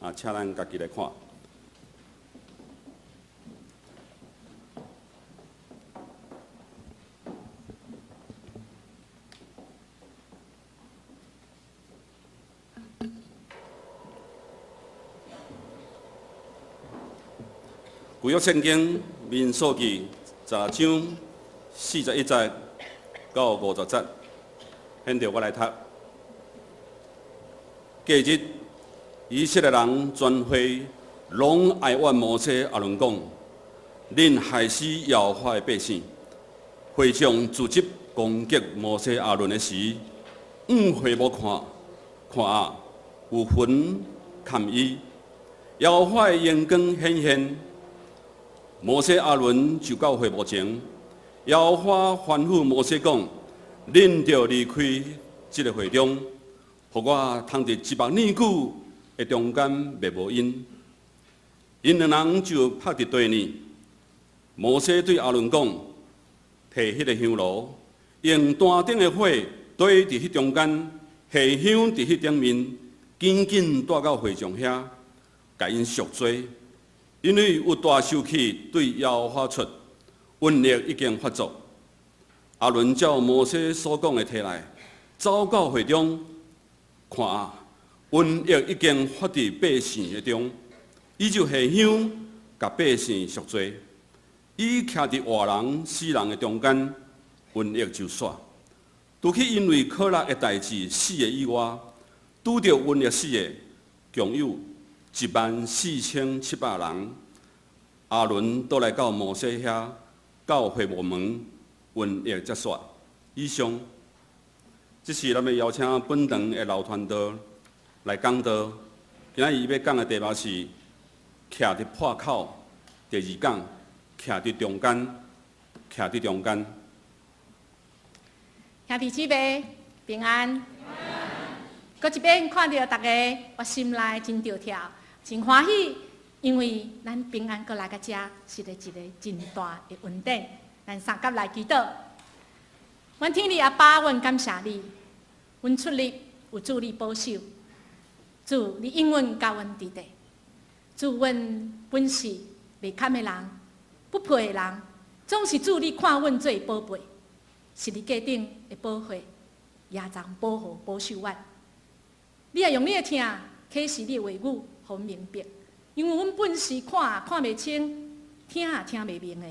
啊，請咱家己來看。舊約聖經民數記十章41節到50節，現在我來讀。隔日，以色列人全會攏哀怨摩西、亞倫講：恁害死耶和華的百姓。會眾聚集攻擊摩西、亞倫的時，往會幕看，看啊，有雲蓋伊，耶和華的榮光顯現。摩西、亞倫就到會幕前，耶和華吩咐摩西講：恁著離開這个會中，予我通佇這目爾久的中間滅無𪜶。𪜶兩人就拍佇地呢。摩西對亞倫講：提彼个香爐，用壇頂的火堆佇彼中間，下香佇彼頂面，緊緊帶到會眾遐，共𪜶贖罪。因為有大受氣對耶和華出，瘟疫已經發作。亞倫照摩西所講的提來，走到會中，看啊，瘟疫已經發佇百姓的中，伊就下香，共百姓贖罪。伊徛佇活人死人的中間，瘟疫就煞。除去因為可拉的代誌死的以外，拄著瘟疫死的，共有14,700人。亞倫倒來到摩西遐，到會幕門，瘟疫才煞。以上，這是咱欲邀請本堂的老傳道來講道。今仔日伊欲講的題目是徛佇破口，第二講徛佇中間，徛佇中間。兄弟姊妹平安。閣一擺看著大家，我心內真著跳，真歡喜，因為咱平安閣來到遮，是一個真大的恩典。咱相佮來祈禱，阮天父阿爸，阮感謝你，阮出入有主你保守，主你永遠佮阮佇咧。主，阮本是袂堪的人，不配的人，總是主你看阮做寶貝，是你格頂的寶血，也將保護保守阮。你也用你的疼啟示你的話語，予阮明白。因為阮本是看也看袂清，聽也聽袂明的。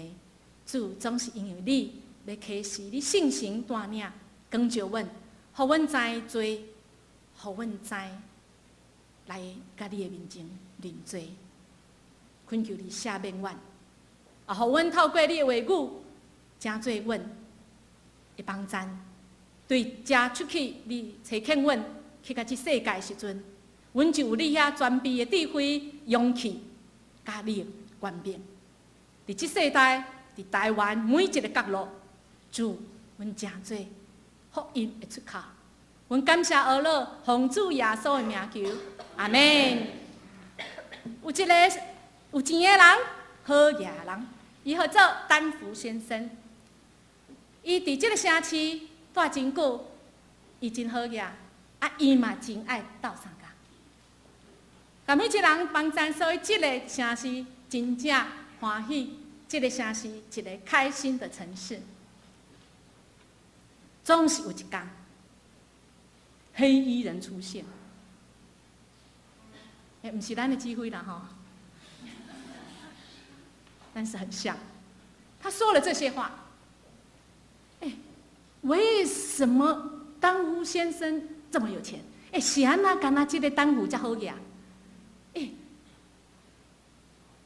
主總是因為你欲啟示你聖神帶領光照阮，予阮知罪，予阮知來佮你的面前認罪，懇求你赦免阮，啊，予阮透過你的話語，成做阮的幫贊。對遮出去，你差遣阮去到這世界的時陣，阮就有你遐全備的智慧、勇氣，佮你的權柄。佇這世代，佇台灣每一个角落，主，阮成做福音的出口。阮感謝阿樂，奉主耶穌的名求，阿們。有一个有錢的人，好額人，伊號做丹福先生。伊佇這个城市蹛真久，伊真好額。啊，伊嘛真愛鬥相共，共每一个人幫贊，所以這个城市真正歡喜，這个城市一个開心的城市。總是有一天，黑衣人出現，欸，毋是咱的指揮啦吼，但是很像。他說了這些話，欸，為什麼丹夫先生這麼有錢？欸，是按怎敢若這个丹夫遮好額？欸，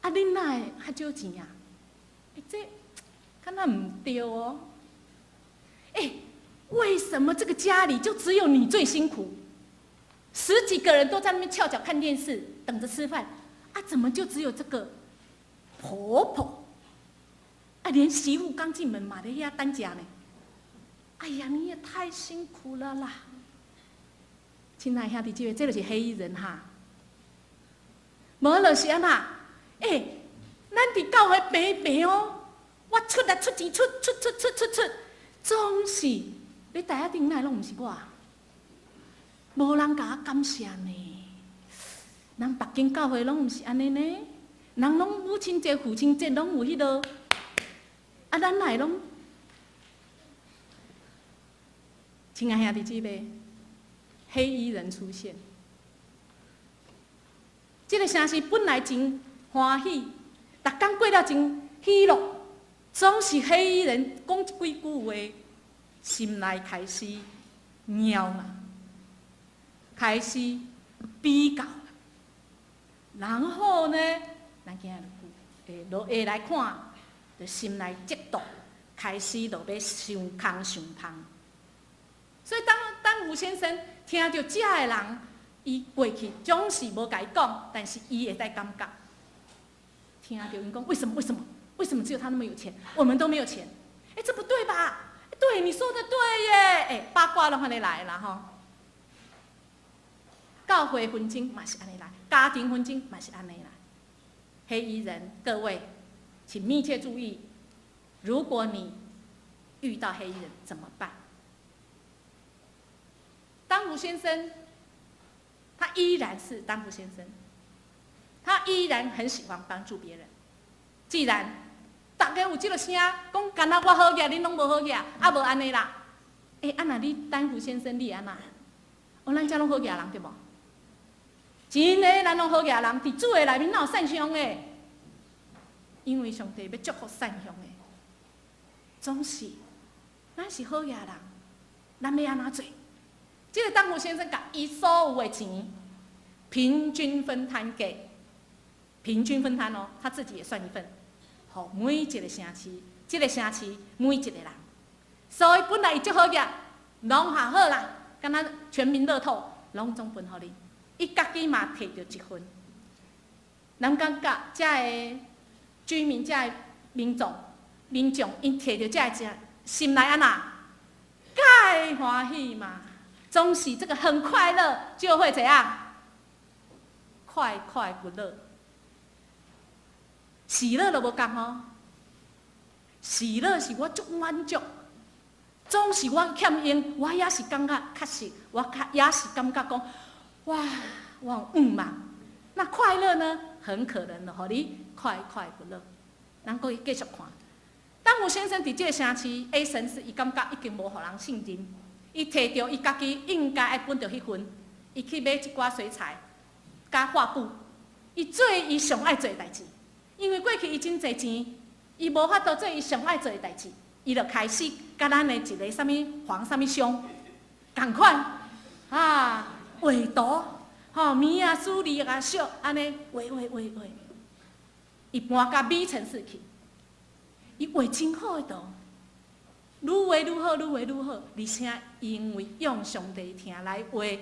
啊，恁哪會較少錢啊？欸，這敢若毋對哦。欸，為什麼這個家裡就只有你最辛苦？十幾個人都在那邊翹腳看電視，等着吃飯，啊，怎麼就只有這個婆婆？啊，連媳婦剛進門嘛佇遐等食呢。哎呀，你也太辛苦了啦！親愛兄弟姊妹，這就是黑衣人哈。無就是按怎？欸，咱佇教會平平哦，我出來出錢出出出出出出，總是你台仔頂哪會攏毋是我？無人共我感謝呢。人別間教會攏毋是按呢呢？人攏母親節、父親節攏有彼落，啊，咱哪會攏？親愛兄弟姊妹，黑衣人出現，這個城市本來真歡喜，逐工過了真喜樂，總是黑衣人講這幾句話，心內開始貓啦，開始比較，然後呢，咱今日會落下來看，就心內嫉妒，開始就欲想空想芳。所以當當吳先生聽著遮的人，伊過去總是無共伊講，但是伊會當感覺。聽著𪜶講，為什麼？為什麼？為什麼只有他那麼有錢，我們都沒有錢？欸，這不對吧？對，你說的對耶！欸，八卦攏按呢來啦吼。教會紛爭嘛是按呢來，家庭紛爭嘛是按呢來。黑衣人，各位，請密切注意，如果你遇到黑衣人怎麼辦？當吳先生，他依然是當吳先生，他依然很喜歡幫助別人。既然大家有這個聲，講敢若我好額，恁攏無好額，啊無按呢啦。欸，啊若你丹福先生，你會按怎？哦，咱遮攏好額人對無？真的，咱攏好額人，佇主的內面哪有善相的？因為上帝欲祝福善向的，總是咱是好額人，咱欲按怎做？這個當福先生共伊所有的錢平均分攤給，平均分攤哦，他自己也算一份，予每一個城市，這個城市每一個人，所以本來伊足好額，攏下好啦，敢若全民樂透，攏總分予恁，伊家己嘛提著一份。人感覺遮的居民、遮的民眾、民眾，𪜶提著遮的錢，心內按怎？蓋歡喜嘛！總是這個很快樂，就會怎樣？快快不樂。喜樂都無仝哦。喜樂是我足滿足，總是我欠用，我也是感覺確實，我較也是感覺講，哇，我有向望。那快樂呢？很可能就予你快快不樂。咱閣繼續看，當吳先生佇這個城市 A 城市，伊感覺已經無予人信任。伊提著伊家己應該愛分著彼份，伊去買一寡水彩、佮畫布，伊做伊上愛做的代誌。因為過去伊真濟錢，伊無法度做伊上愛做的代誌，伊就開始佮咱的一個啥物黃啥物商仝款啊，畫圖，吼，物啊、處理啊、小按呢畫畫畫畫。伊搬到 B 城市去，伊畫真好的圖。愈畫愈好，愈畫愈好，而且因為用上帝疼來畫，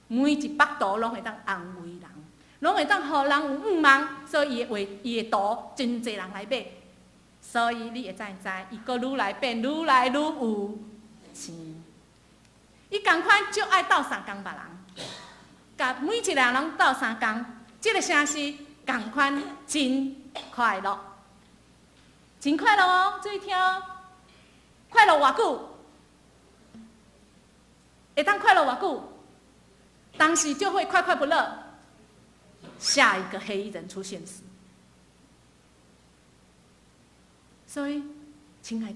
每一幅圖攏會當安慰人，攏會當予人有向望，所以伊的畫伊的圖真濟人來買。所以你會知毋知？伊閣愈來變，愈來愈有錢。伊仝款就愛鬥相共別人，共每一個人攏鬥相共，這個城市仝款真快樂，真快樂哦！注意聽哦。快樂偌久？會當快樂偌久？當時就會快快不樂。下一個黑衣人出現時，所以，親愛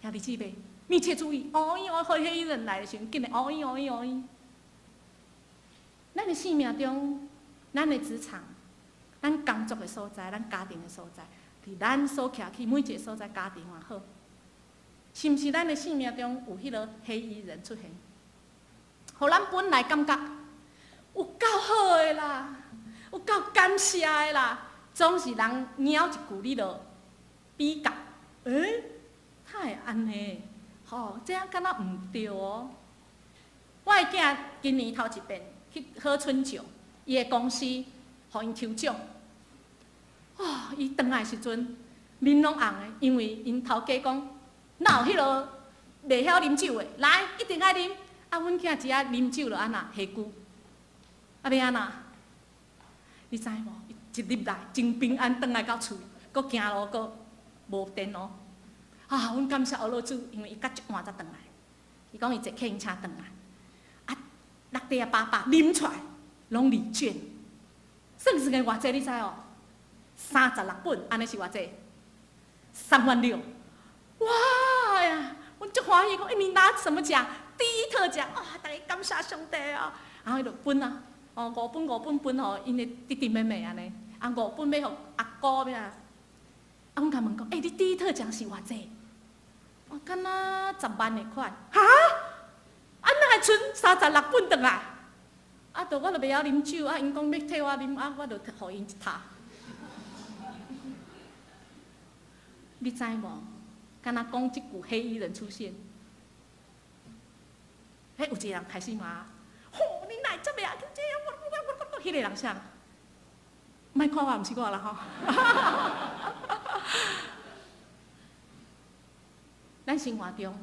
兄弟姊妹，密切注意。哦咦哦，黑衣人來的時陣，緊來哦咦哦咦哦咦。咱的生命中，咱的職場，咱工作的所在，咱家庭的所在，佇咱所徛去每一個所在，家庭也好。是毋是咱的生命中有彼个黑衣人出現？予咱本來感覺有夠好的啦，有夠感謝的啦，總是人貓一句你就比較，欸，哪會按呢？吼，這樣敢若毋對哦。我的囝今年頭一遍去好春酒，伊的公司予𪜶抽獎。哦，伊轉來時陣面攏紅的，因為𪜶頭家講，哪有彼落袂曉啉酒的，來一定愛啉。啊，阮囝只愛啉酒就按怎下龜，啊欲按怎？你知無？一入來真平安，轉來到厝，閣行路閣無電哦。啊，阮感謝阿老主，因為伊較足晚才轉來。伊講伊坐客運車轉來，啊，落地啊飽飽啉出來，攏禮券。算算个偌濟，你知哦？36本，按呢是偌濟？3萬6。哇呀！我足歡喜，講，欸，你拿什麼獎？第一特獎，哇！大家感謝上帝啊！然後伊就分啊，哦，五本五本分予𪜶的弟弟妹妹按呢，啊，五本欲予阿姑咩啊？啊，阮共問講，欸，你第一特獎是偌濟？哦，敢若10萬的款。哈？啊，哪會賰36本轉來？啊，著我著袂曉啉酒，啊，𪜶講欲替我啉，啊，我就予𪜶一塔。你知無？敢若講這句黑衣人出現，彼有一個人開始罵，吼，你哪會這麼啊？這我我我我，彼個人啥？莫看我，毋是我啦吼。咱生活中，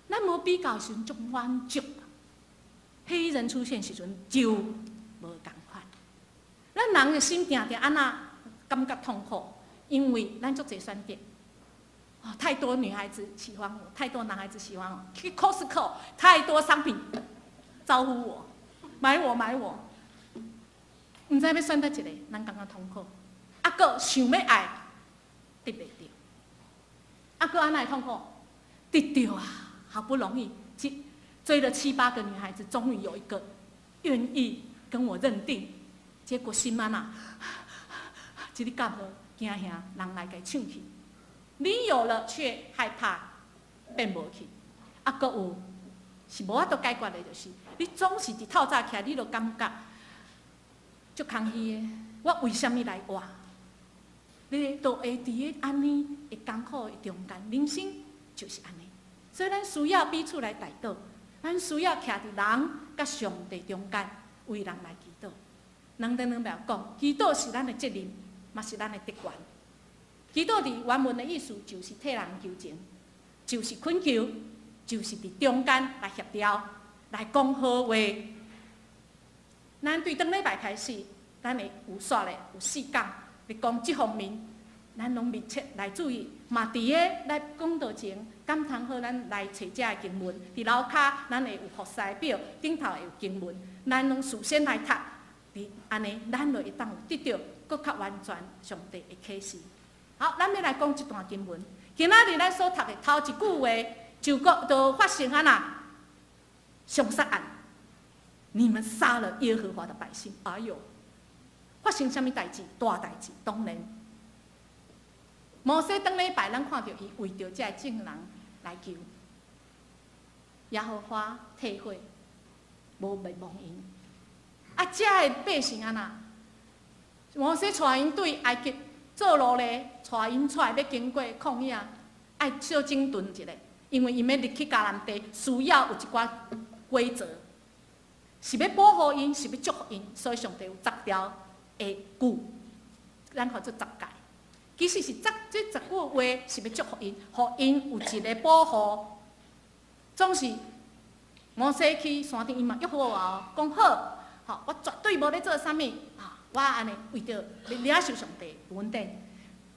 咱無比較時陣足滿足。黑衣人出現時陣就無仝款。咱人的心定定按怎感覺痛苦？因為咱足濟選擇。哦，太多女孩子喜歡我，太多男孩子喜歡我。去 Costco，太多商品招呼我，買我買我。毋知欲選擇一个，咱感覺痛苦。啊，閣想欲愛，得袂著。啊，閣按怎會痛苦？得著啊，好不容易追了七八個女孩子，終於有一個願意跟我認定，結果心按怎，這個夾無驚嚇人來共搶去。你有了卻害怕變無去，啊，閣有是無法度解決的，就是你總是佇透早起來，你就感覺足空虛的。我為啥物來活？你都會佇个按呢的艱苦的中間，人生就是按呢。所以咱需要彼此來代禱，咱需要徛佇人佮上帝中間，為人來祈禱。兩頂兩擺講，祈禱是咱的責任，嘛是咱的特權。祈禱佇原文的意思就是替人求情，就是懇求，就是佇中間來協調，來講好話。咱對頂禮拜開始，咱會有煞咧有四講，咧講這方面，咱攏密切來注意。嘛，佇个來講道前，感嘆好咱來揣遮的經文，佇樓跤咱會有服侍表，頂頭會有經文，咱攏事先來讀，佇按呢，咱就會當有得著閣較完全上帝的啟示。好，咱欲來講這段經文。今仔日咱所讀的頭一句話，就閣就發生按怎兇殺案？你們殺了耶和華的百姓。哎喲，發生啥物代誌？大代誌，當然。摩西頂禮拜，咱看著伊為著這个眾人來求耶和華退火，無滅亡𪜶。啊，這个百姓按怎？摩西帶𪜶對埃及做奴隸，帶𪜶出來欲經過曠野，愛小整頓一下，因為𪜶欲入去迦南地，需要有一寡規則，是欲保護𪜶，是欲祝福𪜶，所以上帝有十條的句，咱號做十誡。其實是十這十句話是欲祝福𪜶，予𪜶有一个保護。總是摩西去山頂，伊嘛約好啊，講好，吼，我絕對無咧做啥物，啊，我按呢為著領受上帝恩典。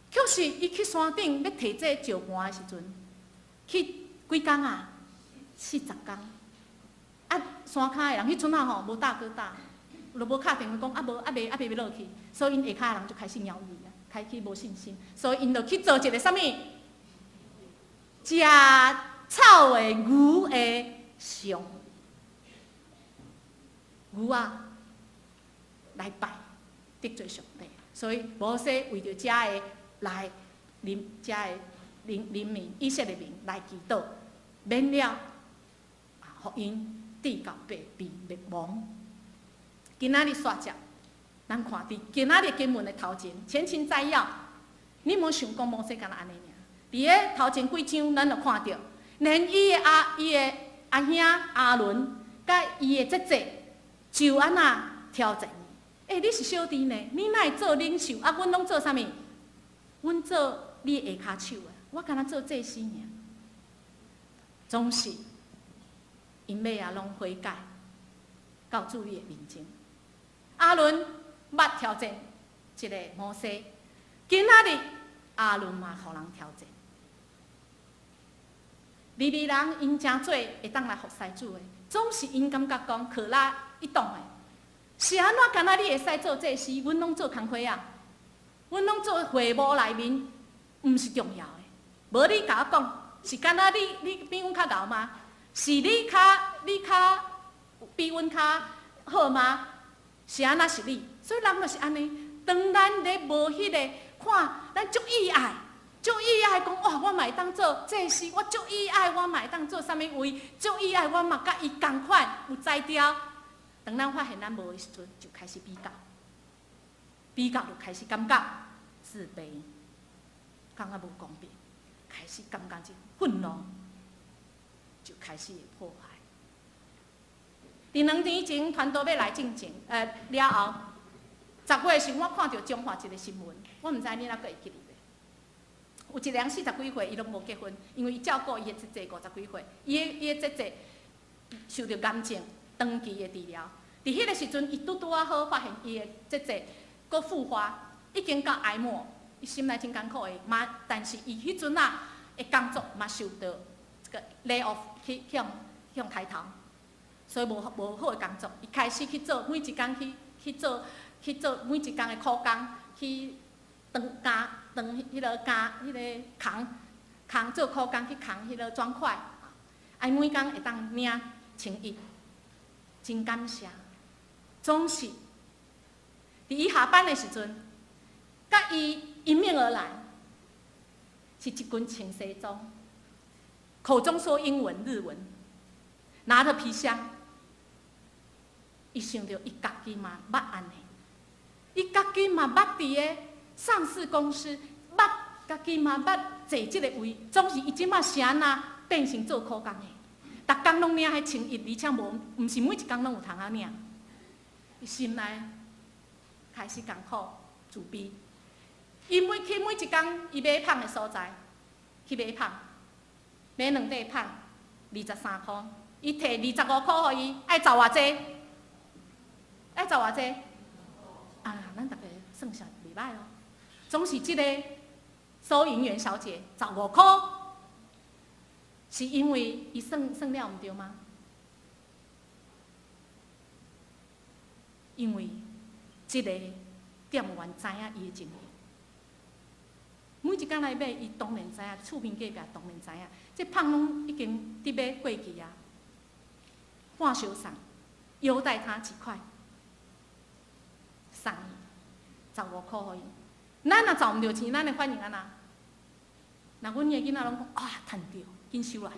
卻是伊去山頂欲提這石盤的時陣，去幾工啊？40工。啊，山跤的人彼陣仔吼無大哥大，就無敲電話講啊無啊未啊未欲落去，所以𪜶下跤的人就開始猶豫啊，開始無信心，所以𪜶就去做一个啥物？食草的牛的像，牛仔來拜，得罪上帝，所以摩西為著遮个來人，遮个人人民以色列民來祈禱，免了啊，予𪜶至到被被滅亡。今仔日煞接，咱看佇今仔日經文的頭前，前情摘要，你無想講摩西敢若按呢爾？佇个頭前幾章，咱就看著，連伊的阿兄亞倫，佮伊的姐姐，就按怎挑戰伊。欸，你是小弟呢，你哪會做領袖？啊，阮攏做啥物？阮做你下跤手的，我敢若做祭司爾。總是，𪜶尾仔攏悔改，到主伊的面前。亞倫捌挑戰這个摩西，今仔日亞倫嘛予人挑戰。利未人𪜶誠濟會當來服侍主的，總是𪜶感覺講可拉一黨的，是按怎敢若你會使做祭司？阮攏做工課啊，阮攏做會幕內面，毋是重要的。無你共我講，是敢若你比阮較𠢕嗎？是你較比阮較好嗎？是按怎是你？所以人就是按呢。當咱咧無彼個看，咱足意愛，足意愛講哇，我嘛會當做祭司，我足意愛，我嘛會當做啥物位，足意愛，我嘛佮伊仝款有才調。當咱發現咱無的時陣，就開始比較，比較就開始感覺自卑，感覺無公平，開始感覺真憤怒，就開始會破壞。佇2年前，傳道欲來進前，了後，10月時，我看著彰化一個新聞，我毋知你猶閣會記得袂？有一個人四十幾歲，伊攏無結婚，因為伊照顧伊的姐姐50幾歲，伊的姐姐受著癌症長期的治療。佇彼個時陣，伊拄拄仔好發現伊的姐姐閣復發，已經到癌末，伊心內真艱苦的嘛。但是伊彼陣啊的工作嘛受著這個 lay off 去予刣頭，所以無好的工作。伊開始去做每一工去做每一工的苦工，去扛加扛彼個加彼個扛扛做苦工去扛彼個磚塊，啊，每工會當領1100，真感謝。總是佇伊下班的時陣，佮伊迎面而來是一群穿西裝，口中說英文、日文，拿著皮箱，伊想著伊家己嘛捌按呢，伊家己嘛捌佇个上市公司，捌家己嘛捌坐這个位，總是伊這馬是按怎變成做苦工的，逐工攏領彼千一，而且無，毋是每一工攏有通仔領。伊心內開始艱苦自卑。伊每去每一工，伊買麭的所在去買麭，買兩塊麭，23箍。伊提25箍予伊，愛賺偌濟？愛賺偌濟？啊，咱逐家算數袂䆀哦。總是這個收銀員小姐賺5箍，是因為伊算算了毋對嗎？因為這個店員知影伊的情形，每一工來買，伊當然知影，厝邊隔壁當然知影，這麭攏已經佇買過期啊，半相送，優待他幾塊，送伊15箍予伊。咱若賺毋著錢，咱的反應按怎？若阮的囡仔攏講啊，趁著，緊收來，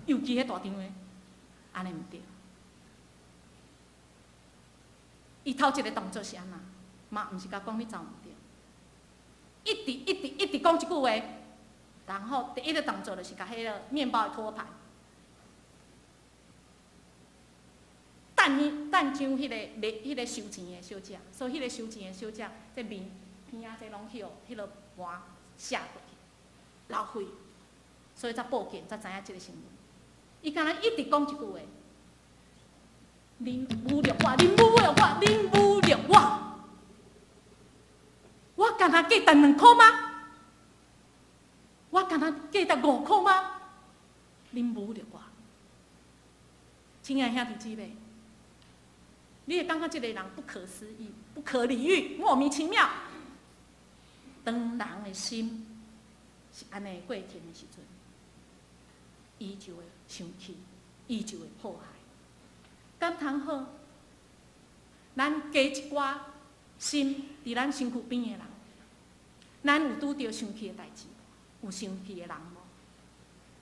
尤其彼大張的，按呢毋對。伊頭一个動作是按怎？嘛毋是共講你賺毋著，一直一直一直講一句話，然後第一个動作就是共彼个麵包的托盤，擲擲上彼個賣彼個收錢的小姐，所以彼個收錢的小姐，這面邊仔這攏去予彼个盤寫過去，流血，所以才報警，才知影這个新聞。伊敢若一直講一句話。恁侮辱我，恁侮辱我，恁侮辱我！我敢若價值2箍嗎？我敢若價值5箍嗎？恁侮辱我！親愛兄弟姊妹，你會感覺這个人不可思議、不可理喻、莫名其妙。當人的心是按呢過程的時陣，伊就會生氣，伊就會破壞。敢通好？咱加一寡心佇咱身軀邊的人，咱有拄著生氣的代誌，有生氣的人無？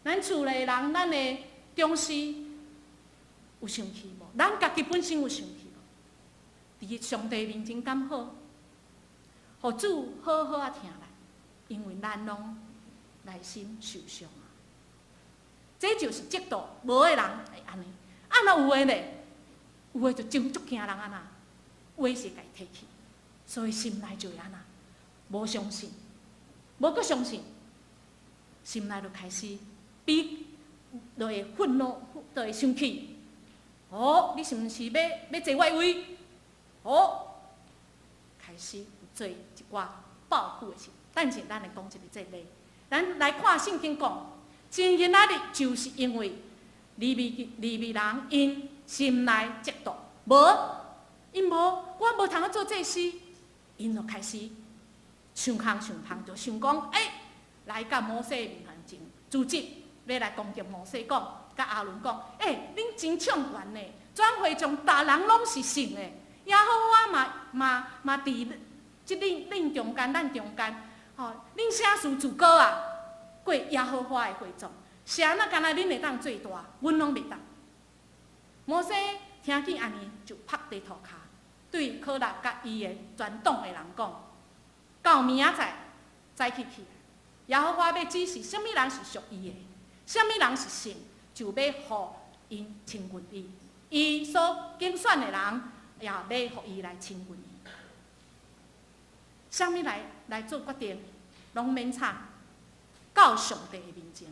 咱厝內人，咱的長司有生氣無？咱家己本身有生氣無？佇上帝面前敢好？予主好好仔疼咱，因為咱攏內心受傷啊！這就是嫉妒無的人會按呢，啊若有的咧？有的就真足驚人按怎，話是共伊提去，所以心內就會按怎，無相信，無閣相信，心內就開始比，就會憤怒，就會生氣。哦，你是毋是欲坐我位？哦，開始做一寡報復的事。等陣咱來講一個這例，咱來看聖經講，真今仔日就是因為利未人𪜶心內嫉妒，無 𪜶無，我無通做祭司，𪜶就開始想空想芳，就想講，欸，來到摩西面前，組織欲來攻擊摩西，講，佮亞倫講，欸，恁真暢懸呢，全會眾逐人攏是信的，耶和華嘛嘛嘛佇這恁恁中間，咱中間，吼，恁啥事自高啊？過耶和華的會眾，是按怎敢若恁會當做大，阮攏袂當。摩西聽見按呢，就拍佇塗跤，對可拉佮伊的全黨的人講：到明仔載早起起來，耶和華欲指示啥物人是屬伊的，啥物人是聖，就欲予𪜶親近伊。伊所揀選的人，也欲予伊來親近伊。啥物來來做決定，攏免吵，到上帝的面前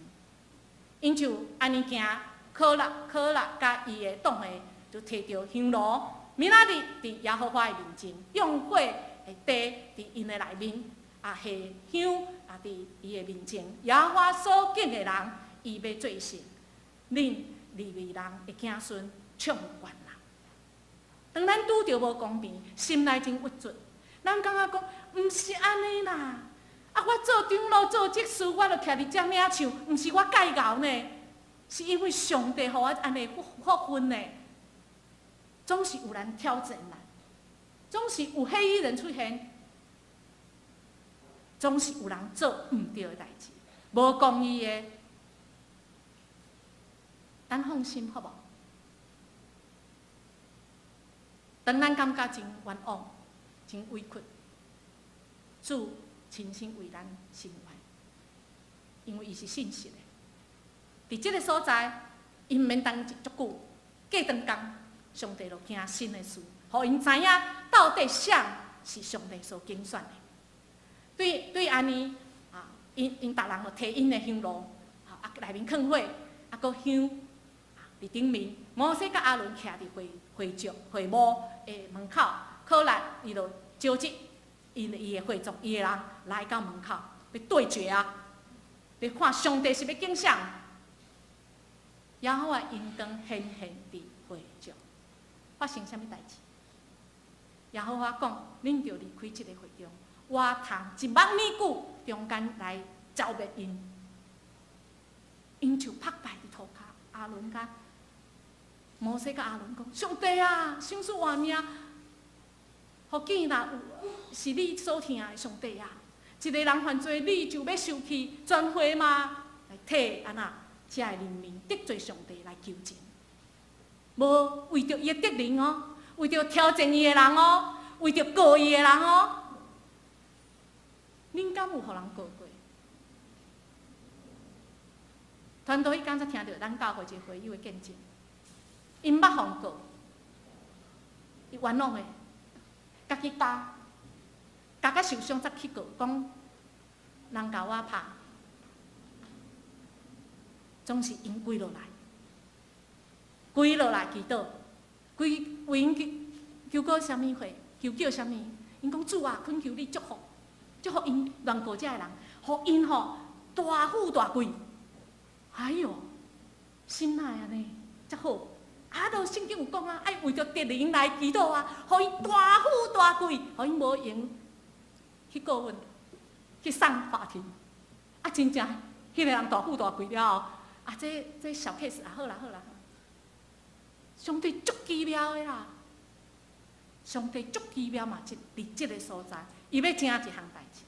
，𪜶就按呢行，可拉可拉佮伊的黨的，就提著香爐，明仔日佇耶和華的面前，用火的地佇𪜶的內面，啊下香啊佇伊的面前，耶和華所揀的人，伊欲做聖，恁利未人的子孫暢懸啦。當咱拄著無公平，心內真鬱卒，咱感覺講，毋是按呢啦。啊！我做長老做執事，我就徛佇遮領唱，毋是我蓋𠢕呢，是因為上帝予我按呢福福分呢。總是有人挑戰咱，總是有黑衣人出現，總是有人做毋對的代誌，無公義的。咱放心好無？當咱感覺真冤枉、真委屈，主親身為咱伸冤，因為伊是信實的。佇這个所在，𪜶毋免等足久，過長工，上帝就行新的事，予𪜶知影到底誰是上帝所揀選的。對對，按呢啊，𪜶𪜶逐人就提𪜶的香爐，啊內面囥火，啊閣香佇頂面。摩西佮亞倫徛佇會會帳會幕的門口，可拉伊就召集𪜶伊的會眾，伊的人來到門口，欲對決啊！欲看上帝是欲揀誰？耶和華榮光顯現佇會帳，發生啥物代誌？耶和華講：恁著離開這個會眾，我通一目爾久中間來剿滅𪜶。𪜶就拍敗佇塗跤，亞倫佮摩西佮亞倫講：上帝啊，生死活命，予見若有是你所疼的上帝啊！一个人犯罪，你就欲受氣，全會嗎？來替按怎？遮的人民得罪上帝來求情，無為著伊的敵人哦，為著挑戰伊的人哦，為著告伊的人哦，恁敢有予人告過？傳道彼工才聽著咱教會一個會友的見證，𪜶捌予人告，伊冤枉的，家己咬，咬甲受傷才去告，講人共我拍。總是𪜶跪落來，跪落來祈禱，跪為𪜶求求過啥物貨？求叫啥物？𪜶講主啊，懇求你祝福，祝福𪜶亂告這个人，予𪜶吼大富大貴。哎喲，心哪會按呢？遮好，啊，都聖經有講啊，愛為著敵人來祈禱啊，予伊大富大貴，予𪜶無閒去告阮，去上法庭。啊，真正，彼个人大富大貴了後。啊，這這小 case 啊，好啦好啦，上帝足奇妙的啦，上帝足奇妙嘛，這佇這个所在，伊欲成一項代誌。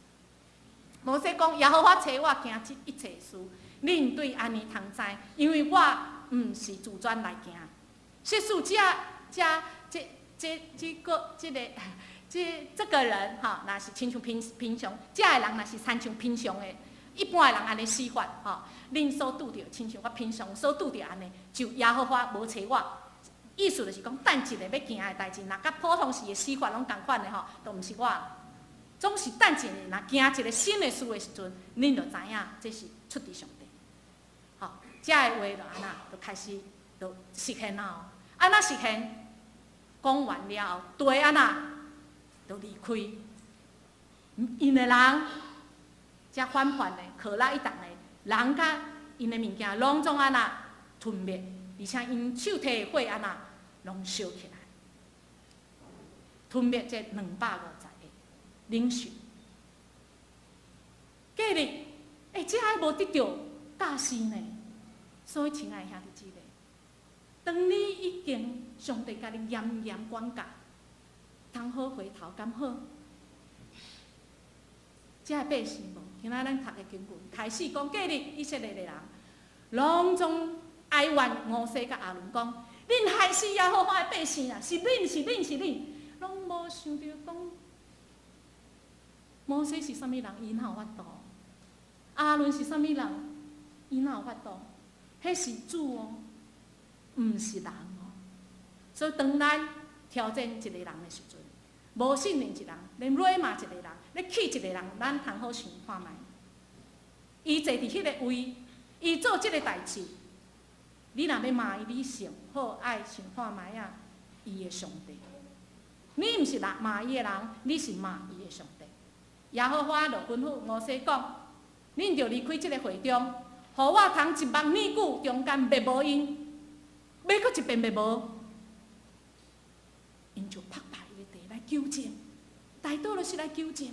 摩西講，耶和華差我行這一切事，恁對按呢通知，因為我毋是自專來行。實事這這這這這個這個這這個人吼，若是親像平平常，這个人若是親像平常的。一般的人按呢死法，吼，恁所拄著，親像我平常所拄著按呢，就耶和華無差我。意思就是講，等一个欲行的代誌，若佮普通時的死法攏仝款的吼，都毋是我。總是等一个，若行一个新的事的時陣，恁就知影這是出佇上帝。吼，這个話就按怎，就開始就實現了。按怎實現？講完了後，地按怎，就離開。𪜶的人。遮反叛的、可拉彼黨的人，佮𪜶的物件，攏總按怎吞滅，而且𪜶手提的火按怎，攏燒起來。吞滅這250個領袖。過日，欸，這還無得著教示呢。所以，親愛兄弟姊妹，當你已經上帝共你嚴嚴管教，通好回頭敢好？這個百姓無，今仔咱讀的經文開始講，過日以色列的人，攏總哀怨摩西佮亞倫講：恁害死耶和華的百姓啊！是恁，是恁，是恁，攏無想著講，摩西是啥物人？伊哪有法度？亞倫是啥物人？伊哪有法度？彼是主哦，毋是人哦。所以當咱挑戰一個人的時陣，無信任一人，連辱罵一個人，咧氣一個人，咱通好想看覓。伊坐佇彼个位，伊做這个代誌，你若欲罵伊，你上好愛想看覓仔，伊的上帝。你毋是罵伊的人，你是罵伊的上帝。耶和華就吩咐摩西講：恁著離開這个會中，予我通一目爾久中間滅無𪜶，欲閣一遍滅無，𪜶就拍敗伊的地來求證，代禱就是來求證。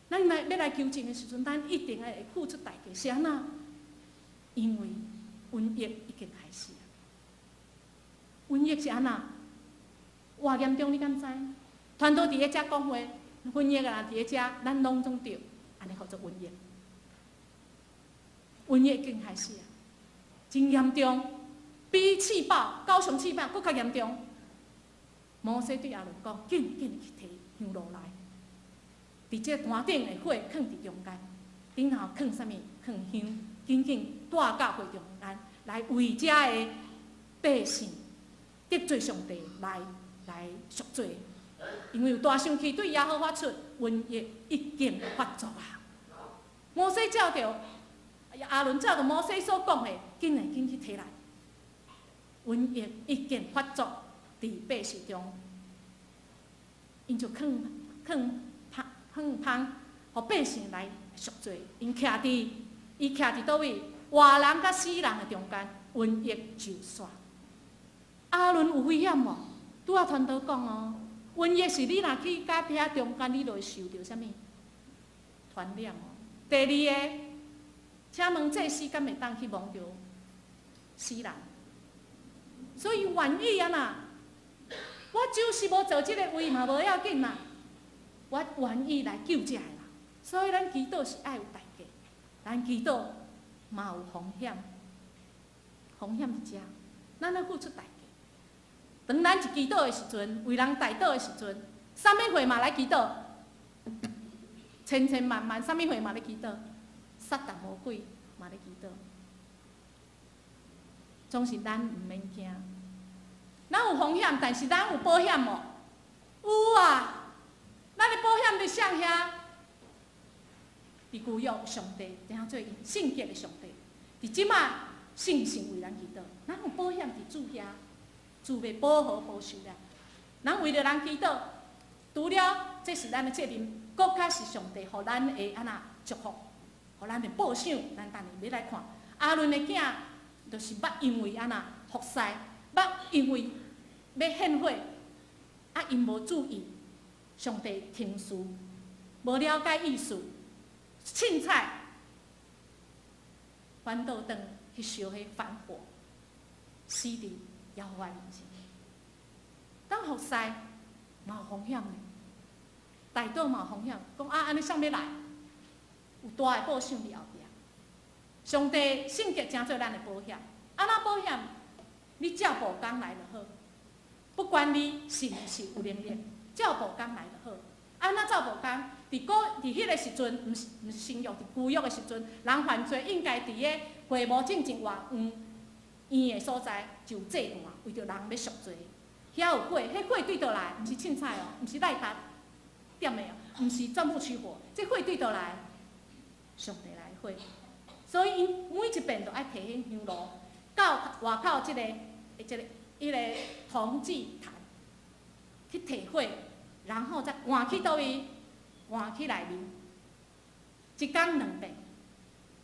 咱來欲來求證的時陣，咱一定愛會付出代價。是按怎？因為瘟疫已經開始啊！瘟疫是按怎？偌嚴重你敢知？傳道佇咧遮講話，瘟疫的人佇咧遮，咱攏總著，按呢號做瘟疫。瘟疫已經開始啊，真嚴重，比試爆、高雄試爆閣較嚴重。摩西對亞倫講：緊緊去提香爐來，佇這壇頂的火囥佇中間，頂頭囥啥物？囥香，緊緊帶到會中間，來為遮的百姓得罪上帝來贖罪。因為有大生氣對耶和華出，瘟疫已經發作啊！摩西照著亞倫照著摩西所講的，緊來緊去提來，瘟疫已經發作佇百姓中，𪜶就囥囥香囥香，予百姓來贖罪。𪜶徛佇伊徛佇佗位，活人佮死人的中間，瘟疫就煞。亞倫有危險無？拄仔傳道講哦，瘟疫是你若去佮遐中間，你就會受著啥物傳染哦。第二个，請問祭司敢會當去摸著死人？所以願意按怎？我就是無坐這个位嘛，無要緊啦。我願意來救這个人。所以咱祈禱是愛有代價，咱祈禱嘛有風險，風險佇遮，咱愛付出代價。當咱一祈禱的時陣，為人代禱的時陣，啥物貨嘛來祈禱？千千萬萬，啥物貨嘛咧祈禱？撒旦魔鬼嘛咧祈禱。總是咱毋免驚，咱有風險，但是咱有保險無？有啊！咱的保險佇啥遐？佇舊約上帝，稱做聖潔的上帝。佇這馬聖神為咱祈禱，咱有保險佇主遐，主欲保護保守咱。咱為著人祈禱，除了這是咱的責任，閣較是上帝予咱的按怎祝福，予咱的保守。咱等下欲來看亞倫的囝，就是捌因為按怎服侍，捌因為欲獻火，啊，𪜶無注意上帝程序，無了解意思，凊彩反倒轉去燒彼燔火，死佇耶和華面前。當服侍嘛有風險呢，代禱嘛有風險，講啊按呢啥欲來？有大的保守佇後壁。上帝聖潔成做咱的保險，按怎保險？你照步工來就好，不管你是毋是有能力，照步工來就好。按怎照步工？佇古佇彼个時陣，毋是新約，佇舊約的時陣，人犯罪應該佇个會幕進前外遠遠的所在就有祭壇，為著人欲贖罪。遐有火，彼火對佗來？毋是凊彩哦，毋是賴達點的哦，毋是鑽木取火，這火對佗來？上帝來的火。所以𪜶每一遍都愛提彼香爐到外口這个銅祭壇去提火，然後再換去佗位？換去內面，一工兩遍，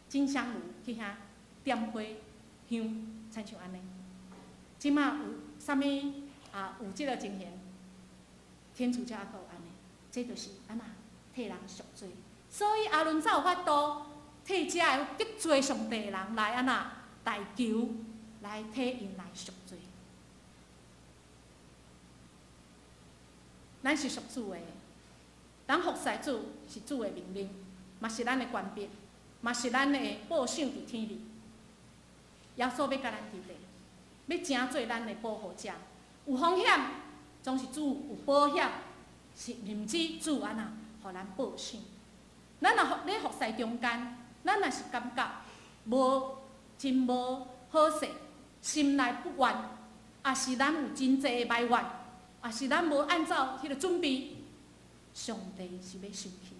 進香爐去遐點火香，親像按呢。這馬有啥物啊？有這个情形，天主教閣有按呢，這就是按怎替人贖罪。所以亞倫才有法度替遮个得罪上帝的人來按怎代求，來替𪜶來贖罪。咱是屬主的，咱服侍主是主的命令，嘛是咱的權柄，嘛是咱的報賞佇天裡。耶穌欲佮咱佇咧，欲成做咱的保護者。有風險，總是主有保險，是毋止主按怎，予咱報賞。咱若咧服侍中間，咱若是感覺無真無好勢，心內不願，抑是咱有真濟的埋怨，抑是咱無按照彼个準備，上帝是欲生氣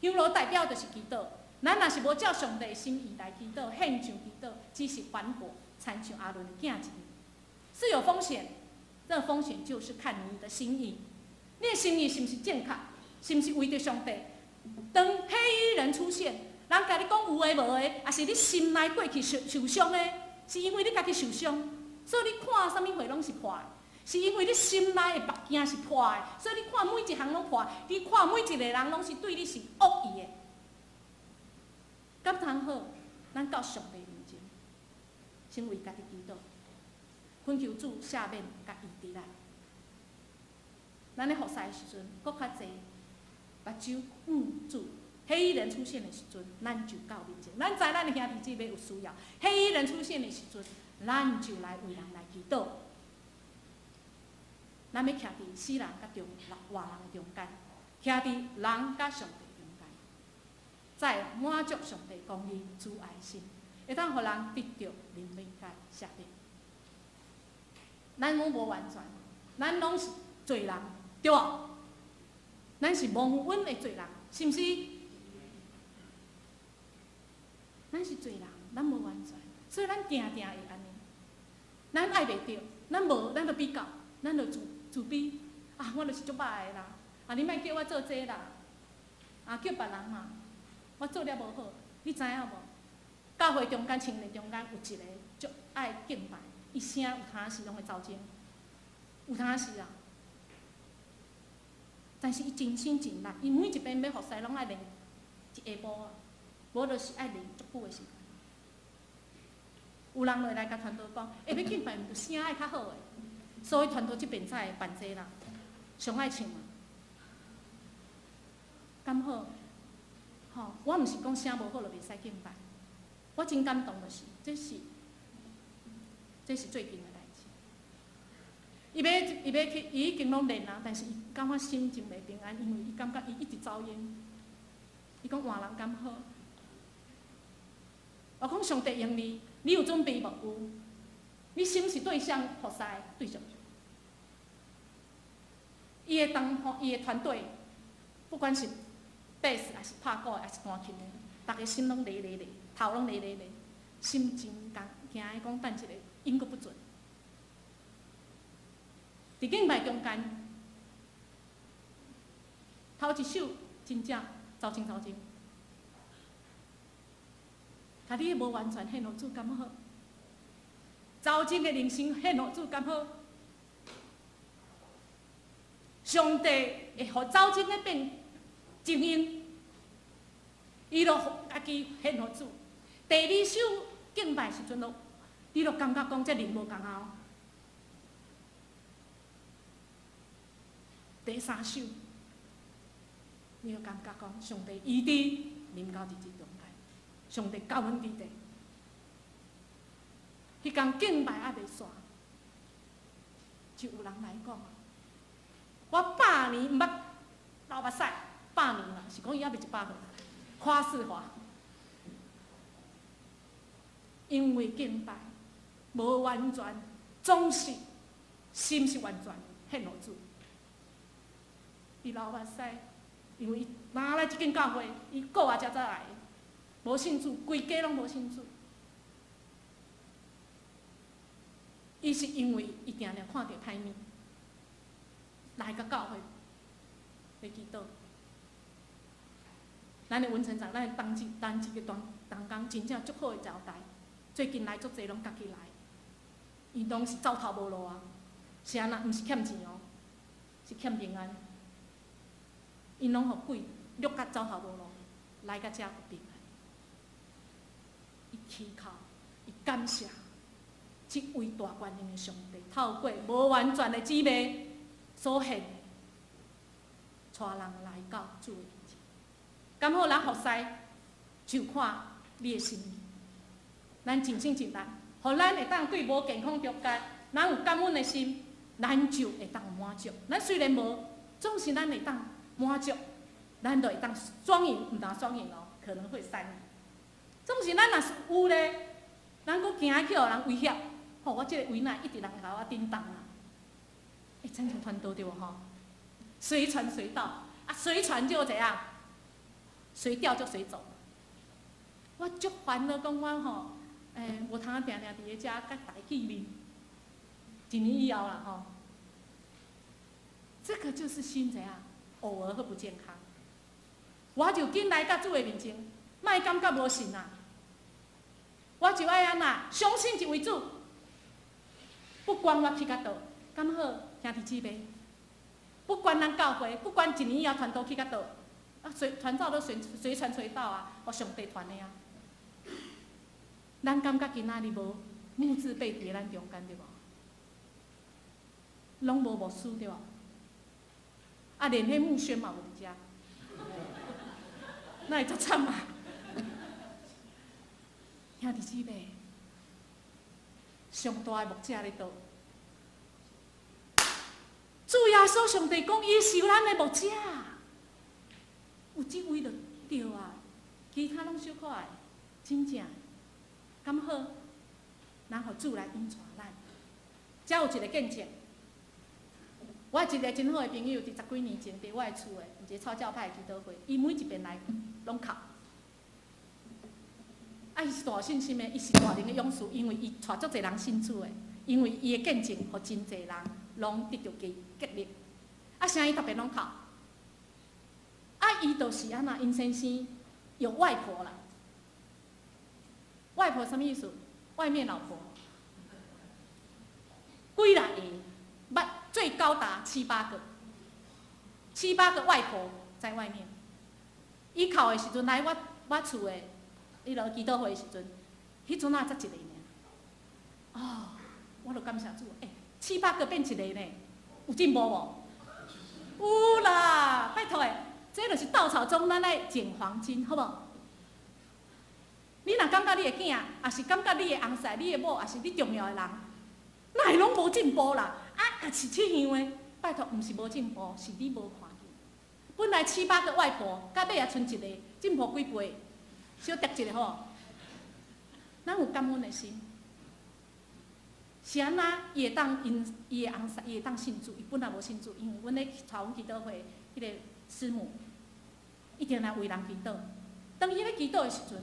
的。香爐代表就是祈禱，咱若是無照上帝心意來祈禱，獻上祈禱，只是反火，親像亞倫的囝一樣，是有風險。這個風險就是看你的心意，你的心意是毋是正確？是毋是為著上帝？當黑衣人出現，人共你講有的無的，抑是你心內過去受受傷的，是因為你家己受傷，所以你看啥物貨攏是破的，是因為你心內的目鏡是破的，所以你看每一項攏破，你看每一個人攏是對你是惡意的。敢通好？咱到上帝面前，先為家己祈禱，懇求主赦免佮醫治咱。咱咧服侍的時陣，閣較濟目睭向主。黑衣人出現的時陣，咱就到面前。咱知咱的兄弟姊妹有需要。黑衣人出現的時陣，咱就來為人來祈禱。咱欲徛佇死人佮中活人的中間，徛佇人佮上帝中間，再滿足上帝公義慈愛心，會當予人得著憐憫佮赦免。咱攏無完全，咱攏是罪人，對無？咱是蒙恩的罪人，是毋是？咱是罪人，咱無完全，所以咱定定會按呢。咱愛袂著，咱無，咱就比較，咱就自自卑。啊，我就是足歹的啦！啊，你莫叫我做這啦，啊，叫別人嘛，我做了無好，你知影無？教會中間、青年中間有一個足愛敬拜，伊聲有當時攏會走鐘，有當時啊。但是伊真心盡力，伊每一遍欲服侍攏愛練一下晡啊，無就是愛練足久的時間。有人會來共傳道講，欸，欲敬拜，毋著聲愛較好的，所以傳道這邊才會辦這啦，上愛唱啊。敢好？吼，我毋是講聲無好就袂使敬拜，我真感動的是，這是最近的代誌。伊欲去，伊已經攏練啊，但是伊感覺心真袂平安，因為伊感覺伊一直走音。伊講換人敢好？我講上帝用你，你有準備無？有。你心是對誰服侍？對上帝。伊的同伊的團隊，不管是貝斯還是拍鼓還是彈琴的，逐家心攏咧咧咧，頭攏咧咧咧，心真驚驚講等一下音閣不準。佇敬拜中間，頭一首真正走鐘走鐘，共你無完全獻予主敢好？走鐘的人生獻予主敢好？上帝會予走鐘的變精英，伊就家己獻予主。第二首敬拜時陣咯，你就感覺講這靈無仝啊。第三首，你就感覺講上帝醫治臨到佇這中間，上帝佮阮佇咧。彼工敬拜猶未煞，就有人來講，我百年毋捌流目屎，百年啦，是講伊猶未100歲，誇世華，因為敬拜無完全，總是心是完全獻予主。伊流目屎，因為伊若來這間教會，伊個月才才來，無信主，規家攏無信主。伊是因為伊定定看著歹物，來到教會來祈禱。咱的文成長，咱的同志同志的同同工，真正足好的招待。最近來足濟攏家己來，伊攏是走投無路啊，是按怎？毋是欠錢哦。是欠平安，𪜶攏予鬼掠甲走投無路，來到遮有平安。伊祈求，伊感謝這位大權能的上帝，透過無完全的姊妹所獻，帶人來到主的面前。敢好，咱服侍就看你的心意，咱盡心盡力，予咱會當對無健康中間，咱有感恩的心，咱就會當滿足。咱雖然無，總是咱會當滿足，咱就會當雙贏，毋但雙贏哦，可能會三贏。總是咱若是有咧，咱閣驚去予人威脅，吼，我這個位若一直人共我叮當啊，欸，親像傳道對無吼？隨傳隨到，啊，隨傳就怎樣？隨調就隨走。我足煩惱，講我吼，無通定定佇咧遮佮大家見面，一年以後啦吼。這個就是心怎樣？偶爾會不健康。我就緊來到主的面前，莫感覺無信啊！我就愛按怎相信一位主，不管我去到佗，敢好兄弟姊妹？不管咱教會，不管一年以後傳道去到佗，啊，隨傳道都隨隨傳隨到啊，予上帝傳的啊。咱感覺今仔日無牧字輩佇咱中間對無？攏無牧師對無？啊，連彼牧宣嘛無佇遮，哪會遮慘啊？兄弟姊妹，上大的牧者咧佗？主耶穌上帝講，伊是咱的牧者，有這位就對啊，其他攏小可愛，真正。敢好，咱予主來引帶咱。遮有一個見證，我一個真好的朋友，佇十幾年前佇我的厝的，一個草教派的祈禱會，伊每一遍來攏哭。啊，伊是大有信心的，伊是大能的勇士，因為伊帶足濟人信主的，因為伊的見證，予真濟人攏得著激勵。啊，啥伊特別攏哭。啊，伊就是按怎，𪜶先生有外婆啦。外婆啥物意思？外面老婆，幾若个，捌最高達七八個，七八個外婆在外面。伊哭的時陣來我厝的，伊落祈禱會的時陣，彼陣仔才一個爾。哦，我就感謝主，欸，七八個變一個呢，有進步無？有啦，拜託的，這就是稻草中咱愛撿黃金，好無？你若感覺你的囝，抑是感覺你的翁婿、你的某，抑是你重要的人，哪會攏無進步啦？啊，也是這樣的，拜託，毋是無進步，是你無看見。本來七八個外婆，到尾也賰一個，進步幾倍？小疊一下吼。咱有感恩的心，是按怎？伊會當𪜶伊的翁婿，伊會當信主，伊本來無信主，因為阮咧帶阮祈禱會，彼個師母一定來為人祈禱。當伊咧祈禱的時陣，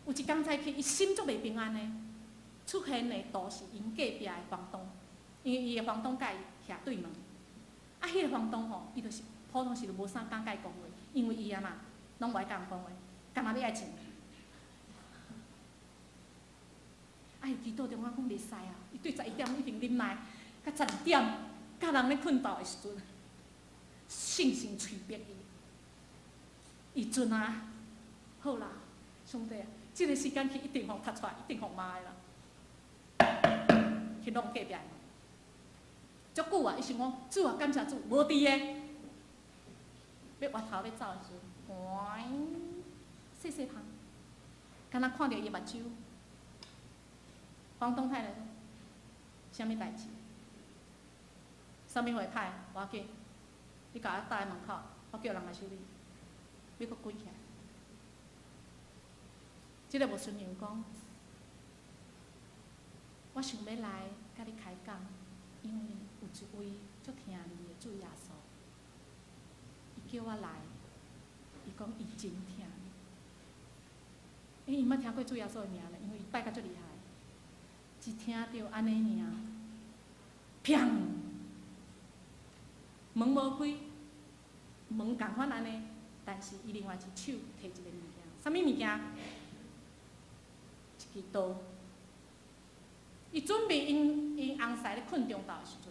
有一工早起，伊心足袂平安的，出現的都是𪜶隔壁的房東，因為伊的房東佮伊徛對門。啊，彼個房東吼，伊就是普通時就無啥敢佮伊講話，因為伊啊嘛，攏無愛佮人講話，干焦欲愛錢。啊，伊祈禱中我講袂使啊，伊對11點一定忍耐，到12點，佮人咧睏覺的時陣，聖神催逼伊，伊陣啊，好啦，上帝啊，這個時間去一定予踢出來，一定予罵的啦，去弄隔壁的。足久啊，伊想講主啊，感謝主，無佇的，欲回頭欲走的時陣，喂，細細芳，敢若看著伊目睭。房東太太講：啥物代誌？啥物貨歹？無要緊，你共我搭佇門口，我叫人來修理。欲閣關起來。這個牧師娘講：我想欲來佮你開講，因為有一位足疼你的主耶穌，伊叫我來，伊講伊真疼你。欸，伊毋捌聽過主耶穌的名呢，因為伊拜甲足厲害。一聽著按呢爾，砰！門無開，門仝款按呢，但是伊另外一手提一個物件，啥物物件？一支刀。伊準備𪜶翁婿咧睏中晝的時陣，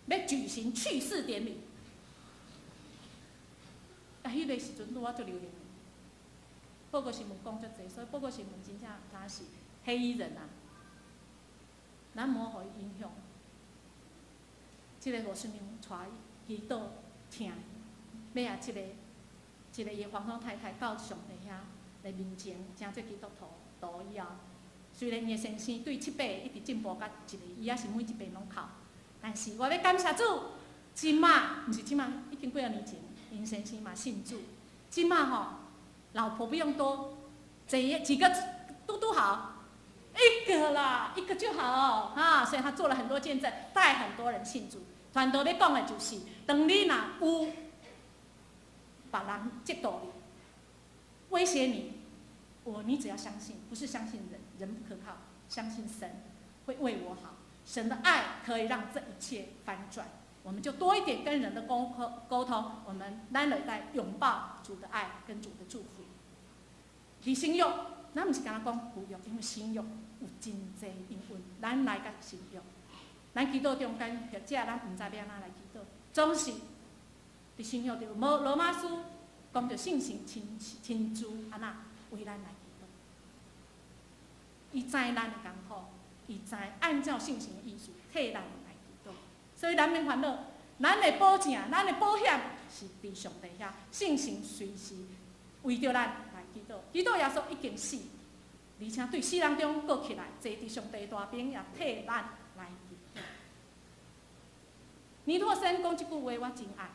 欲舉行去世典禮。啊，彼个時陣拄仔足流行的，報告新聞講足濟，所以報告新聞真正敢是黑衣人啊！咱無予伊影響。這个羅師娘帶伊祈禱聽，尾仔這個伊的房東太太到上帝遐來面前，成做基督徒徒以後，雖然伊的先生對七八個一直進步甲一個，伊也是每一遍攏哭。但是我欲感謝主，這馬毋是這馬，已經幾仔年前，𪜶先生嘛信主。這馬吼，老婆不用多，這幾個拄拄好，一個啦，一個就好啊。所以他做了很多見證，帶很多人信主。傳道欲講的就是，當你若有別人嫉妒你、威脅你，你只要相信，不是相信人，人不可靠，相信神會為我好，神的愛可以讓這一切翻轉。我們就多一點跟人的溝通，我們咱來在擁抱主的愛跟主的祝福。佇新約，咱毋是干焦講舊約，因為新約有真濟應允，咱來佮新約。咱祈禱中間，或者咱毋知欲按怎來祈禱，總是佇新約著羅羅馬書講著聖神親親自按怎為咱來祈禱。伊知咱的艱苦，伊知按照聖神的意思替咱來祈禱，所以咱免煩惱，咱的保證，咱的保險是佇上帝遐，聖神隨時為著咱來祈禱。基督耶穌已經死，而且對死人中閣起來，坐佇上帝大邊，也替咱來祈禱。尼托森講這句話，我真愛，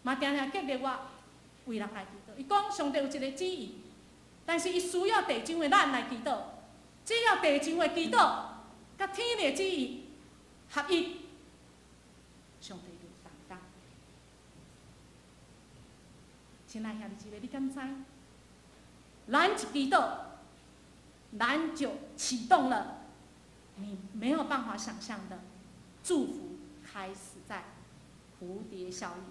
嘛定定激勵我為人來祈禱。伊講上帝有一个旨意，但是伊需要地上的咱來祈禱。只要地上的祈禱，佮天的旨意合一，上帝就動工。親愛兄弟姊妹，你敢知？咱一祈禱，咱就啟動了你沒有辦法想象的祝福，開始在蝴蝶效應。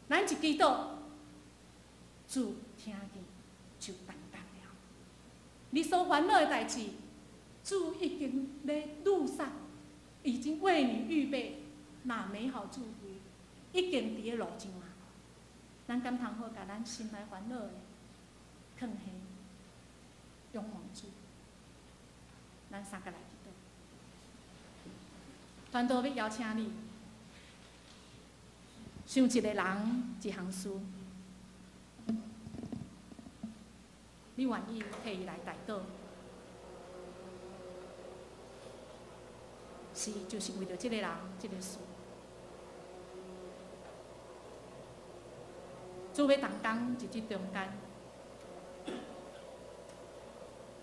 咱一祈禱，主聽見就動工了。你所煩惱的代誌，主已經咧路上，已經為你預備那美好祝福，已經佇咧路上啊。咱敢通好共咱心內煩惱的，囥下，仰望主。咱三个來祈禱。傳道欲邀請你，想一个人，一項事，你願意替伊來代禱，是就是為著這个人，這个事。主欲動工佇這中間，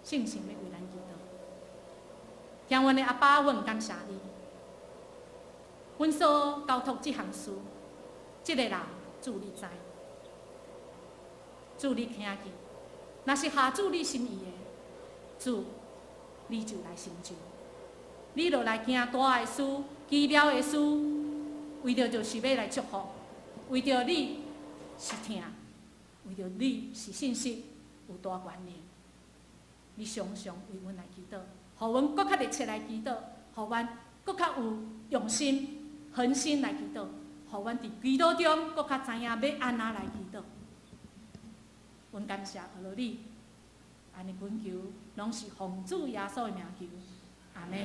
聖神欲為咱祈禱。聽阮的阿爸，阮感謝你。阮所交託這項事，這个人主你知，主你聽見，若是合主你心意的，主你就來成就，你就來行大的事、奇妙的事，為著就是欲來祝福，為著你是疼，為著你是信實有大權能，你常常為阮來祈禱，予阮閣較熱切來祈禱，予阮閣較有用心、恆心來祈禱，予阮佇祈禱中閣較知影欲按怎來祈禱。阮感謝阿羅你，按呢懇求，攏是奉主耶穌的名求，阿們。